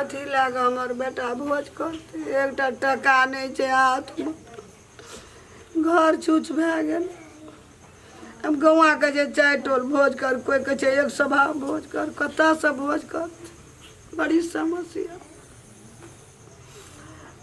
कथी लए कऽ हमर बेटा भोज करतै एकटा टका नहि छै हाथमे घर छूछ भए गेल आब गौआँ कहै छै चारि टोल भोज कर कोइ कहै छै एक सभा भोज कर कतऽसँ भोज करतै बड़ी समस्या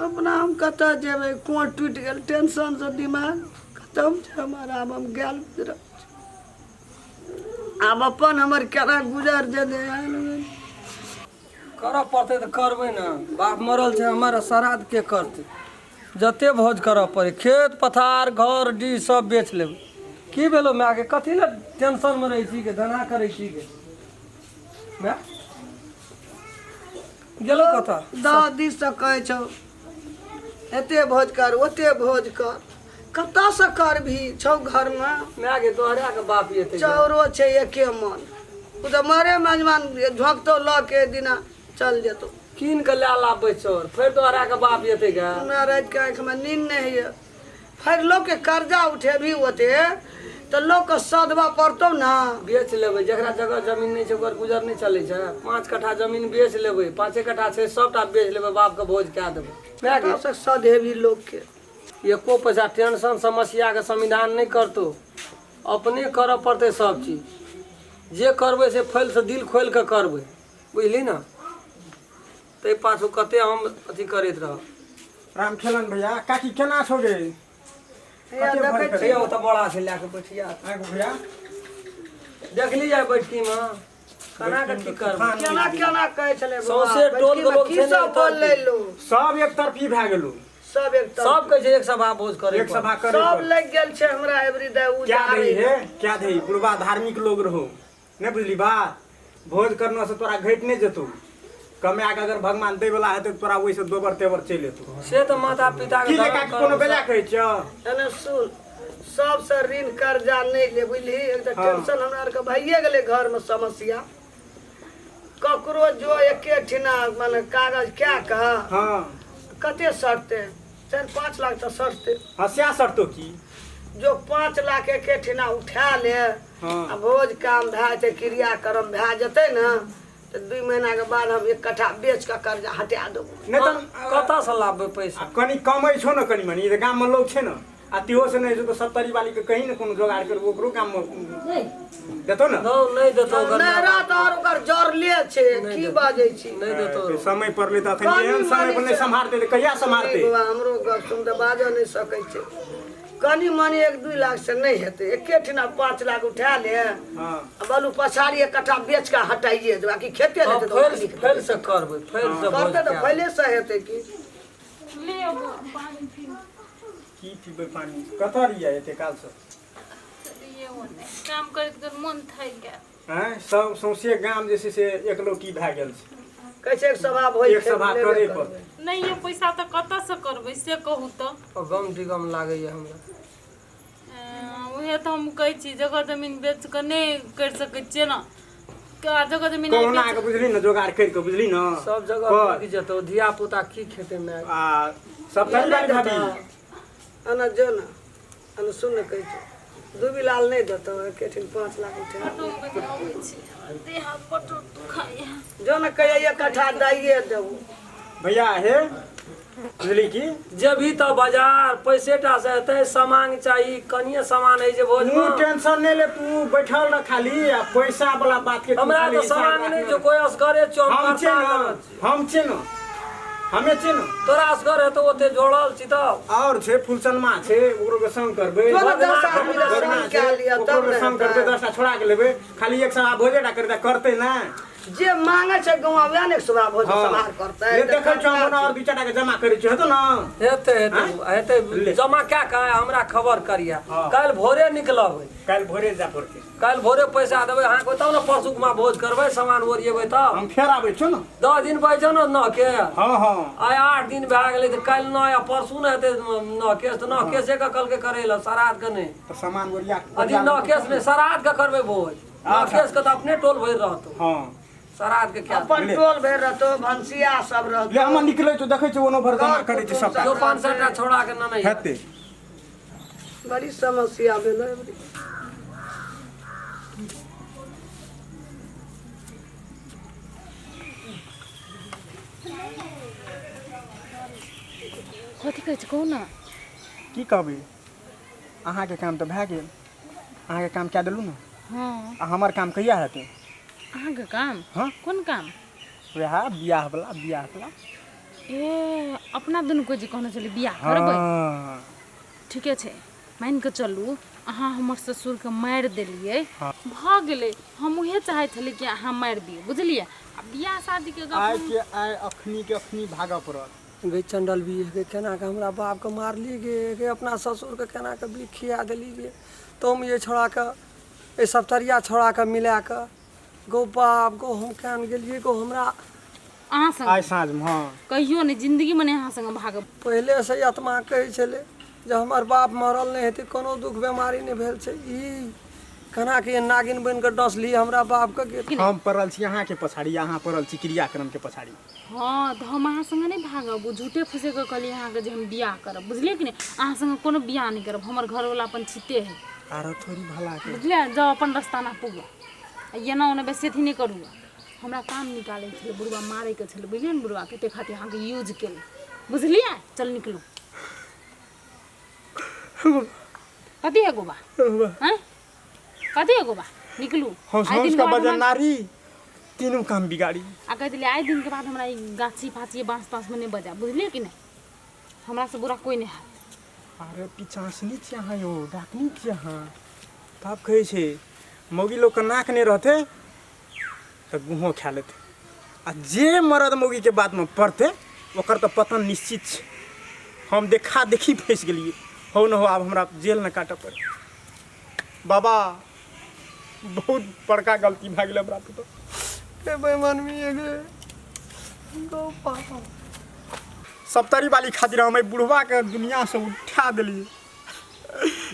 अपना हम कतऽ जेबै कोर टूटि गेल टेंशनसँ दिमाग खतम छै हमर आब हम गेल गुजरल छी। आब अपन हमर केना गुजर जेतै करऽ पड़तै तऽ करबै ने बाप मरल छै हमर श्राद्ध के करतै जते भोज करऽ पड़ै खेत पथार घर डीह सब बेच लेबै की भेलो मायके कथी लए टेंशनमे रहै छी गे धना करै छी गे माय गेलो कतऽ दह दिससँ कहै छौ एते भोज कर ओते भोज कर कतऽसँ करबही छौ घरमे माय गे तोहरा के बाप एते चाउरो छै एके मन ओ तऽ मरे मजमान झोंकतौ लऽ के दिना चल जेतौ कीन के लए लाबै चाउर फेर तोहरा के बाप एते गे हमरा रातिके आँखिमे नींद नहि होइए फेर लोकके कर्जा उठेबही ओते तऽ लोकके सधबऽ पड़तौ ने बेच लेबै जकरा जगह जमीन नहि छै ओकर गुजर नहि चलै छै पाँच कट्ठा जमीन बेच लेबै पाँचे कट्ठा छै सबटा बेच लेबै बापके भोज कए देबै माय गे कतऽसँ सधेबही लोकके एको पैसा टेंशन समस्याके समाधान नहि करतौ अपने करऽ पड़तै सब चीज जे करबै से फैलसँ दिल खोलि कऽ करबै बुझली ने ताहि पाछू कते हम अथी करैत रहब राम खेलन भैया काकी केना छौ गे हैया कते देखै भरि छी भैया ओतऽ बड़ा छै लए कऽ बैठिया आगू भैया देखली जाय बैठकीमे केना कऽ की करबै केना केना कहै छलै बौआ, सौंसे टोल के बैठकीमे लोक की छै ने सब एतऽ बोललै लोक सब एक तरफी भए गेलो सब एक तरफ सब कहै छै एक सभा भोज करे एक सभा करे सब लागि गेल छै हमरा एवरी दे उ क्या जा दही हे क्या दही बुढ़बा धार्मिक लोग रहो नहीं बुझली बात भोज करना से तोरा घटि नहीं जेतौ कमा के अगर भगवान दै वाला हेतौ तोरा ओहिसँ दोबर तेबर चलि एतौ से तऽ माता पिता की के जे काकी कोनो बेला कहै छियौ एने सुन सबसँ ऋण कर्जा नहि ले बुझली एक तऽ हाँ। टेंशन हमरा आरके भइए गेलै घरमे समस्या ककरो जो एके ठिना माने कागज कए कऽ हाँ कते सटतै 4-5 लाख तऽ सटतै हाँ सएह शर्तो की जो 5 लाख एके ठिना उठा ले आ भोज काम भए जेतै क्रियाक्रम भए जेतै ने तऽ 2 महीनाके बाद हम एक कट्ठा बेच कऽ कर्जा हटा देबो। नहि तऽ कतऽसँ लाबबै पैसा? आ कनि कमै छौ ने कनि मनि, तऽ गाममे लोक छै ने, आ तिहो से नहि छौ तऽ सत्तरी वाली के कहीं ने कोनो जोगाड़ करबो, ओकरो गाममे देतौ ने। नहि, नहि देतौ ओकर। नहरा तऽ आओर ओकर जरले छै, की बाजै छी? नहि देतौ। समय पड़लै तऽ अखन कनि एहन समय पर मनि नहि सम्हारतै तऽ कहिया सम्हारतै? बौआ, हमरो गप सुन तऽ, बाजऽ नहि सकै छै। कनि मनि 1-2 लाख से नहि हेतै, एके ठिना 5 लाख उठा ले। आ बोलू पछाड़ी एक कट्ठा बेच कऽ हटाइए देबै कि खेते हँ, लेतै तऽ फैल ओकरा लिख फैल से करबै, फैल से भोज करतै तऽ कए फैले से हेतै की। लिअ पानि पीउ। की पीबै पानि? कतऽ रहियै एते कालसँ? लिअ नहि, काम करैत करैत मोन थाकि गेल। आँय, सब सौंसे गाम जे छै से एकलौटी भए गेल छै। कहै छै एक सभा भोज एक सभा लेबे करे करबै। पड़तै। नहि यौ, पैसा तऽ कतऽसँ करबै से कहू तऽ। देब। गम टिगम लागैए हमरा। उएह तऽ हम कहै छी, जगह जमीन बेच कऽ नहि करि सकै छियै ने, जगह जमीन आइ कहुना बेच के बुझली ने जोगाड़ करि कऽ, बुझली ने? सब जगह कर। बिक जेतौ, धिया पुता की खेतै माय? आ सब नहि भाभी देतौ। एना जो ने, एना सुन ने, कहै छौ दुबी लाल नहि देतौ एके ठिन 5 लाख उठा। ऑटो में अबै छी, देह हाथ बड्ड दुखाइए। जो ने, कहिया एक कट्ठा दैये देबो। भैया हे, बुझली की? जेबही तऽ बाजार पैसे टा से हेतै? सामान चाही, कनिये सामान होइ छै भोज तू मे। टेंशन नहि ले, तू बैठल रह खाली, आ पैसा वाला बात के तू हमरा खाली तऽ हिसाब सामान नहि राख। छौ, कोइ असगरे छौ, हम हम छियै खर्चा ने करल छी। हम छियै ने, हमे छियै ने। तोरा असगर हेतौ, ओते जोड़ल छी तब। और छै, फुलचनमा छै, ओकरो के संग करबै। जो ने 10 आदमी के बगना संग छै, कए लिअ ओकरो तब के ने संग करबै। हेतै। 10टा छोड़ा के लेबै, खाली एक सभा भोजे टा करतै, करतै ना। जे मांगे छै गौआ वएह ने एक सभा भोज सम्हार करतै। ले देखै छौ, हम और दू चारिटा के जमा करै छियै, हेतौ ना? हेतै, हेतै। आँय? हेतै। ले। जमा कए कऽ हमरा खबर करिया। हँ। काल्हि भोरे निकलबै। काल्हि भोरे जा पड़तै। काल्हि भोरे पैसा देबै अहाँके तब ने परसुकमा भोज करबै, सामान ओरिएबै तब। हम फेर आबै छियौ ने। 10 दिन पर छौ ने नह के? हँ हँ आइ 8 दिन भए गेलै, तऽ काल्हि नह या परसू ने हेतै नह केश, तऽ नह केशे के कहलकै करै लए, श्राद्ध के नहि। तऽ सामान ओरिया। अथी नह केश नहि, श्राद्ध के करबै भोज। नह अच्छा। केश के तऽ अपने टोल भरि रहतौ। श्राद्ध के क्या? अपन ले। टोल भरि रहतौ, भनसिया सब ले। रहतौ। हम निकलै छियौ, देखै छियौ, ओनो भर जमा करै छी सबटा। जो 500 टा छोड़ा के ननै। हेतै। बड़ी समस्या भेलै अबरी। कथी कहै छै कहू ने। की कहबै, अहाँके काम तऽ भए गेल, अहाँके काम कए देलहुँ ने। हँ। आ हमर काम कहिया हेतै? अहाँके काम? हँ। कोन काम? वएह बियाह वाला, बियाह वाला। ए अपना दुनू को जे कहने छलियै बियाह करबै। हँ। ठीके छै, मानि कऽ चलू अहाँ हमर ससुरके मारि देलियै। हँ। भऽ गेलै, हम उहे चाहै छलियै कि अहाँ मारि दियौ, बुझलियै? आ बियाह शादीके गप आइ के आइ, अखनी के अखनी भागऽ पड़त। गे चंडल भी गे, केना के हमरा बापके मारली गे, गे अपना ससुरके केना के बिख खिया देली गे। तो हम ये छोड़ाके एहि सप्तरिया छोड़ाके मिला कऽ गो बाप गो, हम केहन गेलियै गो हमरा। अहाँ संग आइ साँझमे? हँ। कहियो नहि, जिन्दगीमे नहि अहाँ संगे भागब। पहिलेसँ आत्मा कहै छलै जे हमर बाप मरल नहि हेतै, कोनो दुख बेमारी नहि भेल छै, ई केना के नागिन बनि कऽ डसली हमरा बापके गे। हम पड़ल छी अहाँके पछाड़ी, अहाँ पड़ल छी क्रियाक्रमके पछाड़ी। हँ, तऽ हम अहाँ संगे नहि भागब। ओ झूठे फूसेके कहलियै अहाँके जे हम बियाह करब, बुझलियै कि नहि? अहाँ संगे कोनो बियाह नहि करब, हमर घरवला अपन छिते है। आरो थोड़ी भला के बुझलियै? जाउ अपन रस्ता नापू आ एना ओना बेसी अथी नहि करू। हमरा काम निकालै छलै बुढ़बा, मारैके छलै, बुझलियै ने? बुढ़बाके ताहि खातिर अहाँके यूज केलहुँ, बुझलियै? चल निकलू। कथी है गोबा? आँय, कथी है गोबा? निकलू। हौस आइ हौस दिनके के बाद बजन हमरा नारी तीनू काम बिगाड़ी। आ कहि देलियै, आइ दिनके बाद हमरा ई गाछी फाछी बाँस ताँसमे नहि बजायब, बुझलियै कि नहि? हमरासँ बुरा कोइ नहि हैत। अरे पिचासनी छी अहाँ यौ, डाकनी छी अहाँ। तब कहै छै मौगी लोकके नाक नहि रहतै तऽ गुहो खा लेतै, आ जे मरद मौगीके बातमे पड़तै ओकर तऽ पतन निश्चित छै। हम देखा देखी फँसि गेलियै, हो न हो आब हमरा जेल नहि काटऽ पड़ै। बाबा, बहुत बड़का गलती भए गेलै हमरा पुतहु। ए बेईमानवी गे गो पापा। सप्तरी वाली खातिर हम एहि बुढ़वाके दुनियासँ उठा देलियै।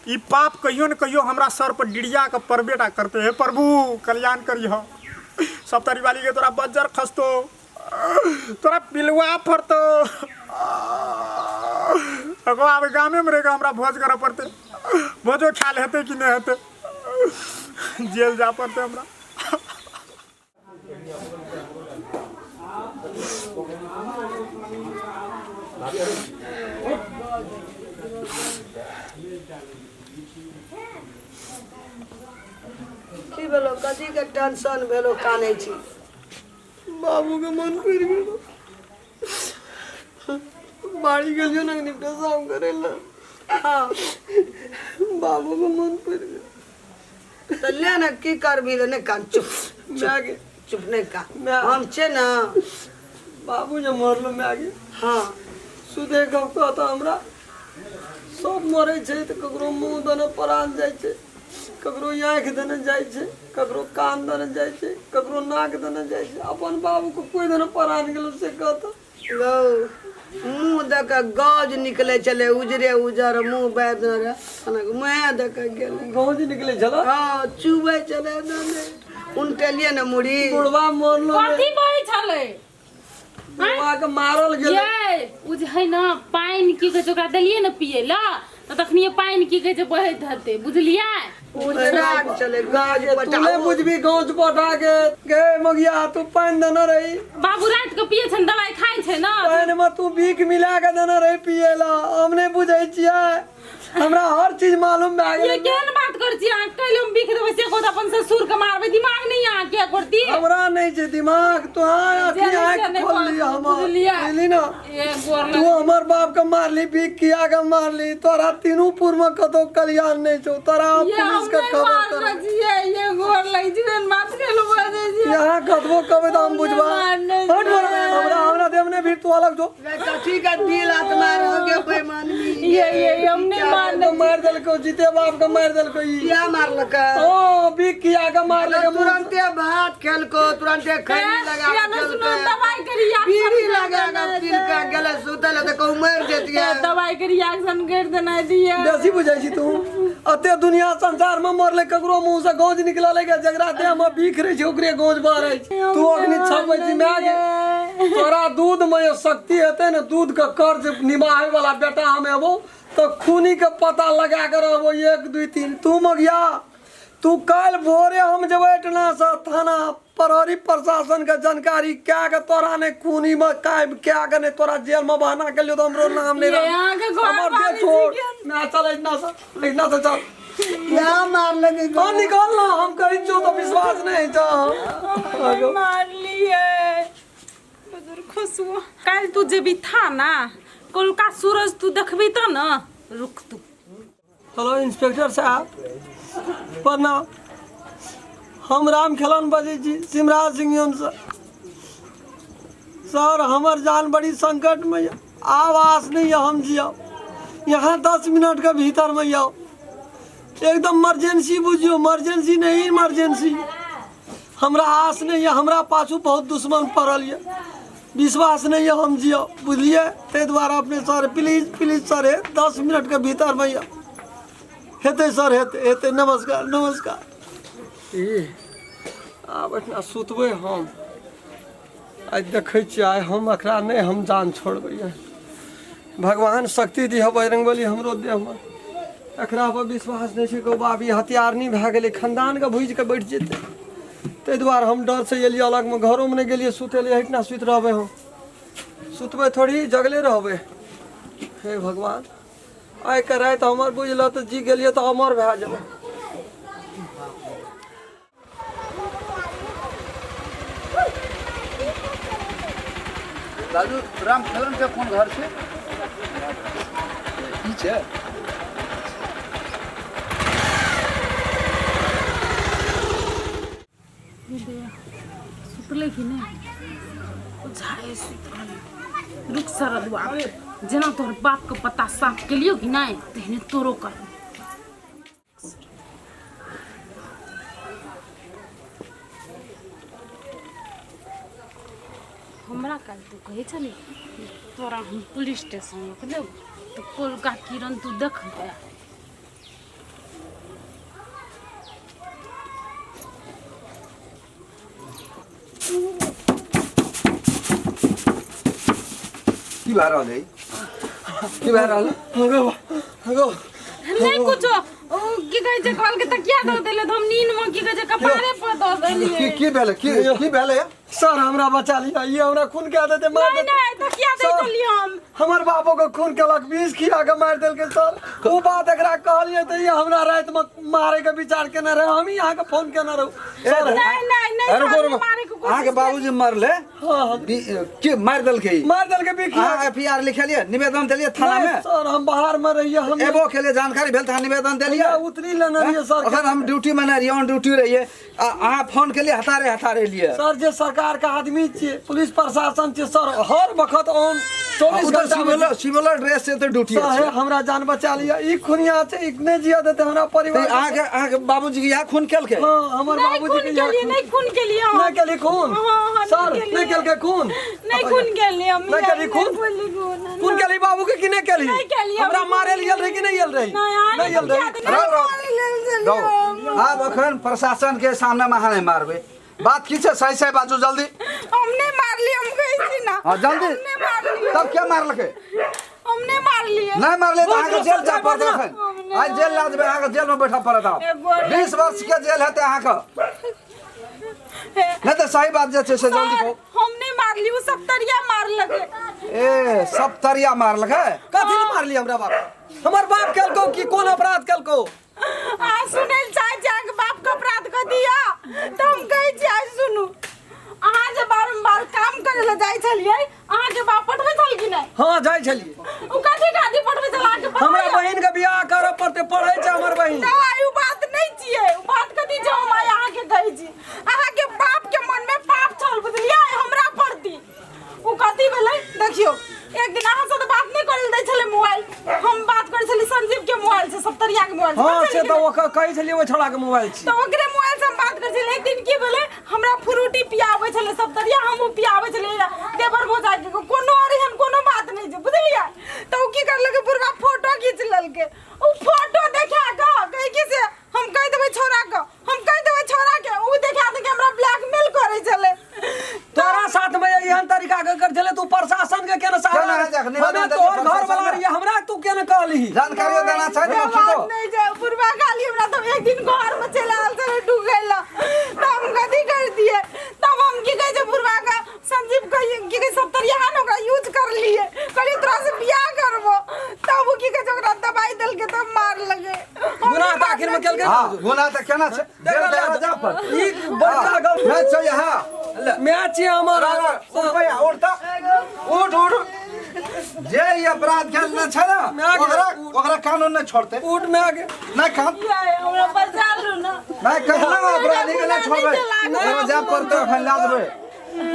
ई पाप कहियो ने कहियो हमरा सर पर डिरिया के पड़बे टा करते। हे प्रभु, कल्याण करिह। सप्तरी वाली के तोरा बज्जर खसतो, तोरा पिलुआ फड़तो। अगो आब गामे में रह के हमरा भोज करऽ पड़तै। भोजो खायल हेतै कि नहि हेतै? जेल जा पड़तै हमरा। की भेलो? कथीके टेंशन भेलो, कानै छी? बाबूके मन पड़ि गेलो। बाड़ी गेलियो ने पेशाब करै लए। हँ। बाबूके मन पड़ि गेल। तऽ ले ने, की करबी रे? नहि कान, चुप। माय गे। चुप, नहि कान। माय। हम छियै ने। बाबू जे मरलो माय गे। हँ। सुधे गप कहता, हमरा सब मरै छै तऽ ककरो मुँह दने परान जाइ छै, ककरो आँखि देने जाइ छै, ककरो कान देने जाइ छै, ककरो नाक देने जाइ छै, अपन बाबूके कोइ देने परान गेलो से कहता। गौ, मुँह दऽ कऽ गौज निकलै छलै, उजरे उजर मुँह बाबि देने रहै, मुँहे दऽ कऽ गेलै। गौज निकलै छलै? हँ, चुबै छलै ने, उनटेलियै ने मुड़ी। बुढ़वा मरलो ने। कथी बहै छलै? बुढ़वा के मारल गेलै। ये ओ जे है ने पानि, की कहै छै, ओकरा देलियै ने पियै लए तऽ तखनिये पानि, की कहै छै, बहैत हेतै, बुझलियै? उजराक छलै गौज। तू नहि बुझबी। गौज पटा के गे मगिया, तू पानि देने रही। बाबू राति के पियै छै ने, दवाइ खाइ छै ने। पानि में तू भीख मिला के देने रही पियै ला। हम नहि बुझै छियै, हमरा हर चीज मालूम भए ये गेलै। केहन बात करै छी अहाँ? कैले हम बिख देबै से कहू तऽ अपन ससुर के मारबै? दिमाग नहि अहाँ के करती? हमरा नहि छै दिमाग? तू आँखि जे आँखि नहि खोलली हमर। बुझलियै? बुझली ने? ए गोर तू हमर बाप के मारली, भीख किया के मारली? तोरा तीनू पुर में कतौ कल्याण नहीं छौ तोरा। हम ये हम पुलिस के नहि खबर मारने करब। छियै, ये गोर लगै छै, एहन बात कैले बजै छियै? यहाँ कतबो कहबै तऽ हम बुझबा। मारने हट बड़ा, हमरा हमरा देह में भी तू अलग जो। कथी के दिल आत्मा रह गे बेईमानवी? ये हम नहि मारने। तो मार देलको, जीते बाप के मार देलको ई। किया मारलकै? ओ भीख किया के मारलकै? तुरंते भात खेलको, तुरंते खैनी लगा या के नहि सुनो, खेलकै, दवाई के रिएक्शन बीड़ी लगा के पी के गेलै सुतल, तऽ कहूँ मरि जेतियै। दवाई के रिएक्शन कर देना दिए। बेसी बुझै छी तू। अते दुनिया संसार में मरले, ककरो मुंह से गौज निकलले के? जकरा देह में भीख रहे छै ओकरे गौज बहरै छै। तू अग्नि छपै छी। माय गे, तोरा दूध में जे शक्ति हेतै ने, दूध के कर्ज निभावे वाला बेटा हम हेबो तऽ खूनी के पता लगा के रहबो। 1, 2, 3। तू मगिया, तू काल्हि भोरे हम जेबै एहिठिना से थाना। प्रहरी प्रशासन के जानकारी क्या के तोरा ने खूनी में कायम क्या के ने तोरा जेल में बहाना के लिए तो हमरो नाम नहीं ये अहाँके घर हमर दे वाली छोड़ छी ना चल इतना से इतना से चल क्या मार लगे हाँ निकल ना हम कहीं छो तो विश्वास नहीं छो मारलिए बुजुर्ग खुशबू काल्हि तू जेबी थाना कोलका सूरज तू देखबी तऽ न रुक तू हेलो इंस्पेक्टर साहब प्रणाम हम राम खेलन बजै छी सिमराज सिंह से सर हमर जान बड़ी संकटमे यऽ आब आस नहीं यऽ हम जियब यहाँ 10 मिनट के भीतरमे यौ एकदम इमरजेंसी बुझियौ इमरजेंसी नहीं इमरजेंसी हमरा आस नहीं यऽ हमरा पाछू बहुत दुश्मन पड़ल यऽ विश्वास नहीं यऽ हम जियब बुझलियै ताहि दुआरे अपने सर प्लीज प्लीज सर हे 10 मिनटके भीतरमे यऽ हेतै सर हेतै हेतै नमस्कार नमस्कार ई आब एहिठिना सुतबै हम आइ देखै छियै आइ हम एकरा नहि हम जान छोड़बै आइ भगवान शक्ति दिह बजरंगबली हमरो देहमे एकरा पर विश्वास नहि छै गौ बाबी हथियार नहि भए गेलै खानदानके भुजि कऽ बैठ जेतै ताहि दुआरे हम डरसँ एलियै अलगमे घरोमे नहि गेलियै सुतै लए एहिठिना सुति रहबै हम सुतबै थोड़ी जगले रहबै हे भगवान आइके राति हमर बुझलऽ तऽ जी गेलियै तऽ अमर भए जेबै। दादू राम खेलन के कोन घर छै ई छै? सुतलै कि नहि बुझाइ सुति रहलै। रुक सरदुआ, जेना तोहर बापके पता साफ केलियौ कि नहि तेहने तोरो कर। हमरा काल्हि तू कहै छली तोरा हम पुलिस स्टेशन रोक देब तऽ कोलका किरण तू देखबै। की भए रहल है? की भए रहल है? गो गो। नहि कुछो, ओ की कहै छै कहलकै तकिया दऽ देले तऽ हम नींद मे की कहै छै कपारे पर दऽ देलियै। की की भेलै? की की भेलै? सर, हमरा बचा लिअ, ई हमरा खून कए देतै, मार नहि देतै। नहि, तकिया दै सर। छलियै हम। हमर बापो के खून केलक, विष खिया के मारि देलकै सर। ओ बात एकरा कहलियै तऽ ई हमरा रातिमे मारे के विचार केने रहे। हम ही अहाँके फोन केने रहू सर। नहि नहि नहि। रुको सर, रुको। मारे के कोशिश अहाँके बाबूजी मरले? हाँ। के मारि देलकै? मारि देलकै विष खिया अहाँ एफ I R लिखेलियै? निवेदन देलियै थाना नहि मे? सर, हम बाहर में रहिए हम। एबो के लिए जानकारी भेल तऽ अहाँ निवेदन देलियै? उतरी लेने रहिए सर। अखन हम ड्यूटी में नहि रहियै, ऑन ड्यूटी रहियै आ अहाँ फोन केलियै, हतारे हतारे एलियै। सर, जे सरकार के आदमी छियै, पुलिस प्रशासन छियै सर, हर वक्त ऑन 24 घंटा में। सिविल सिविल ड्रेस से तऽ ड्यूटी सर, हे हमरा जान बचा लिअ, ई खुनिया छै, ई नहि जिया देतै हमरा परिवार। अहाँके अहाँके बाबूजी के इएह खून केलकै? हाँ, हमर नहि बाबूजी खून के इएह केलियै। खून- नहि खून केलियै हम। नहि केली खून? हाँ, हाँ, सर। नहि केलियै। नहि केलकै खून? नहि खून केलियै हम। नहि केली खून? खून खून केली बाबू के कि नहि केली? नहि केलियै। हमरा मारे लेल गेल रही कि नहि गेल रही? नहि, अहाँ नहि गेल रही? रहो, रहो, रहो। आब अखन प्रशासन के सामने में अहाँ नहि मारबै। बात की छै, सही सही बाजू जल्दी। हम नहि मारलियै, हम कहै छी ना। हाँ, जल्दी। हम नहि मारलियै। तब के मारलकै? हम नहि मारलियै। नहि मारले तऽ अहाँके जेल जाय पड़त। बजना। अखन आइ जेल लए जेबै अहाँके, जेल में बैठऽ पड़त आब। 20 वर्ष के जेल हेतै अहाँके। नहि तऽ सही बात जे छै से जल्दी कहू। हम नहि मारली, ओ सब तरिया मारलकै। ए, सब तरिया मारलकै? कथी लए मारली हमरा बाप? हमर बाप केलकौ कि? कोन अपराध केलकौ? आ सुनै लए चाहै छी अहाँके बाप के अपराध कऽ दिया तऽ हम कहै छी। आइ सुनू, अहाँ जे बारम्बार काम करै लए जाइ छलियै, अहाँके बाप पठबै छल कि नहि? हाँ, जाइ छलियै। ओ कथी खातिर पठबै छल अहाँके पता हमरा यऽ? बहिन के बियाह करऽ पड़तै, पढ़ै छै हमर बहिन। नहि, ओ बात नहि छियै। ओ बात कथी छै, हम आइ अहाँके कहै छी। अहाँके बाप के मन में पाप छल, बुझलियै, हमरा प्रति। ओ कथी भेलै देखियौ, एक दिन अहाँ से तऽ बात नहि करै लए दै छलै मोबाइल, हम बात करै छलियै संजीव के मोबाइल से, सप्तरिया के मोबाइल से। हाँ। बात से छलै कि तऽ नहि? ओकर कहै छलियै, ओहि छौड़ा के मोबाइल छी। तऽ ओकरे मोबाइल से हम बात करै छलियै। एक दिन की भेलै, हमरा फ्रूटी पियाबै छलै सप्तरिया, हमहूँ पियाबै छलियै देवर भौजाई के। कोनो आओर एहन कोनो बात नहि छै, बुझलियै? तऽ ओ की करलकै, बुढ़वा फोटो घीच लेलकै। ओ फोटो देखा कऽ कहै कि से हम कहि देबै छौड़ा के, हम कहि देबै छौड़ा के। ओ देखा देके हमरा ब्लैकमेल करै छलै। तोरा साथ में एहन तरीका के कर छले तू प्रशासन के केना सहारा केना देख, निवेदन हमे देलकै तोहर घर प्रशासन वाला के। रहिए हमरा तू केना कहली जानकारियो देना छै ने बात मुखी नहीं छै बुढ़वा खाली हमरा तब एक दिन घर में चलि आयल छलै ढुकै ला तऽ हम कथी कर दिए तब हम की कहै छै बुढ़वा के संजीव के की कहै सब तरिया ने ओकरा यूज कर लिए कहलिए तोरा से बियाह करबो तब ओ की कहै छै ओकरा दवाई देलकै तब मार लगे गुनाह तऽ आखिर में केलकै हां गुनाह तऽ केना छै जेल देखल तऽ जा पर ई बड़का गलती मैं छै यहाँ मैं छी हमर उठ भैया उठ तऽ उठ उठ जे ई अपराध केने छै ने मैं आगे- ओकरा ओकरा कानून नहि छोड़तै उठ में आगे नहि कान हमरा बचा लू ना नहि कहलहुँ अपराधी के नहि छोड़बै ओकरा जाय पड़तै एखन लए देबै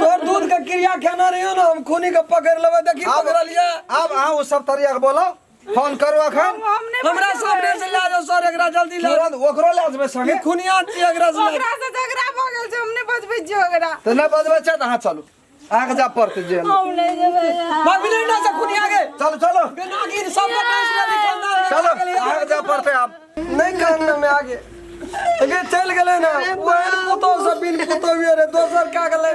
तोर दूध के क्रिया खेना रहियो ना हम खूनी के पकड़ लेबै देखी आब- पकड़लिए आब अहाँ ओ सब तरिया के बोलो फोन करू एखन हम नहि हमरा सामने से ला जाओ सर एकरा जल्दी ला तुरंत ओकरो लए जेबै संगे ई खुनिया छी एकरा से ला ओकरा से झगड़ा भऽ गेल छै हम नहि बचबै छियै ओकरा तऽ नहि बजबै छै तऽ अहाँ चलू अहाँके जाय पड़तै जेल हम नहि जेबै भाग ना से खुनिया के चलू चलू बेनागिर सब के पैस ले खानदान चलू अहाँके जाय पड़तै आब नहीं कहना में आगे अगे चल गेलै ना ओहन पुतोह सब बिन पुतोह रे दोसर का गेलै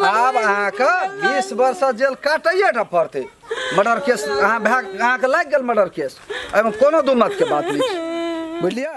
आब अहाँके 20 वर्ष जेल काटैए टा पड़तै मर्डर केस अहाँ भए अहाँके लागि गेल मर्डर केस एहिमे कोनो दू मतके बात नहि छै बुझलियै।